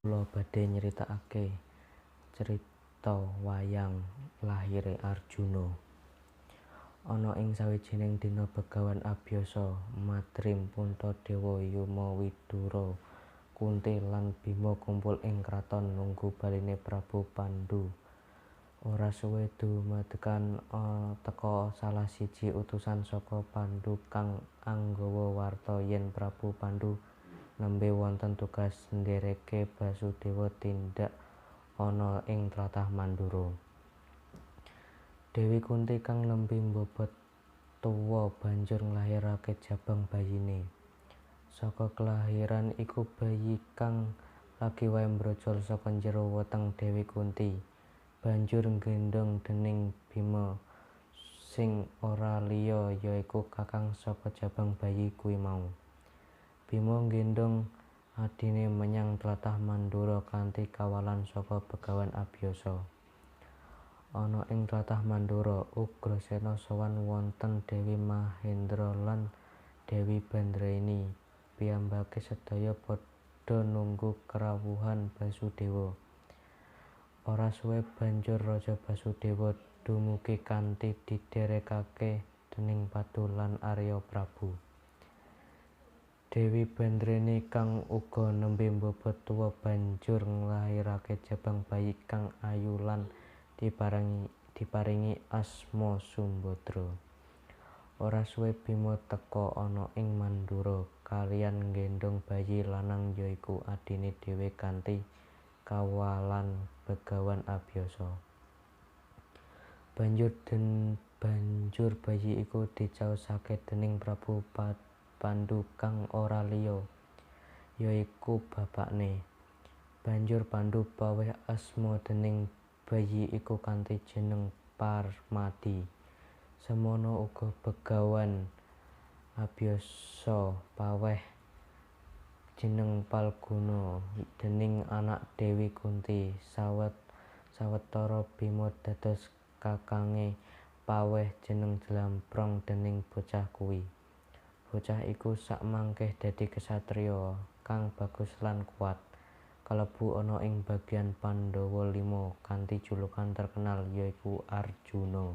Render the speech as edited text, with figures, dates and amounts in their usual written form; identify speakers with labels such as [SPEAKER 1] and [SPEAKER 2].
[SPEAKER 1] Kula badhe nyritakake crita wayang lahire Arjuna. Ana ing sawijining dina Begawan Abyasa, Madrim, Puntadewa, Yama, Widura, Kunti lan Bima kumpul ing kraton nunggu baline Prabu Pandhu. Ora suwe dumadekan teka salah siji utusan saka Pandhu kang anggawa warta yen Prabu Pandhu nembe wonten tugas ndhereke Basudewa tindak ana ing tlatah Mandura. Dewi Kunti kang nembe mbobot tuwa banjur nglahirake jabang bayine. Saka kelahiran iku bayi kang lagi wae mbrojol saka njero weteng Dewi Kunti banjur nggendhong dening Bima sing ora liya yaiku kakang saka jabang bayi kuwi mau. Bima nggendhong adhine menyang tlatah Mandura kanthi kawalan saka Begawan Abyasa. Ana ing tlatah Mandura, Ugrasena sowan wonten Dewi Mahendra lan Dewi Bandraini. Piyambake sedaya padha nunggu kerawuhan Basudewa. Ora suwe banjur Raja Basudewa dumugi kanthi didherekake dening Padu lan Arya Prabu. Dewi Bandreni kang uga nembe mbobot tuwa banjur nglahirake jabang bayi kang ayu lan diparingi asma Sumbadra. Ora suwe Bima teka ana ing Mandura kaliyan nggendhong bayi lanang yaiku adhine dhewe kanthi kawalan Begawan Abyasa. Banjur bayi iku dicaosake dening Prabu Pandhu kang ora liya yaiku bapakne. Banjur Pandhu paweh asma dening bayi iku kanthi jeneng Parmadi. Semono uga Begawan Abyasa paweh jeneng Palguna dening anak Dewi Kunti. Sawetara Bima dados kakange paweh jeneng Jlamprong dening bocah kuwi. Bocah iku sakmangke dadi kesatriya kang bagus lan kuat. Kalebu ana ing bagian Pandhawa 5 kanthi julukan terkenal yaiku Arjuna.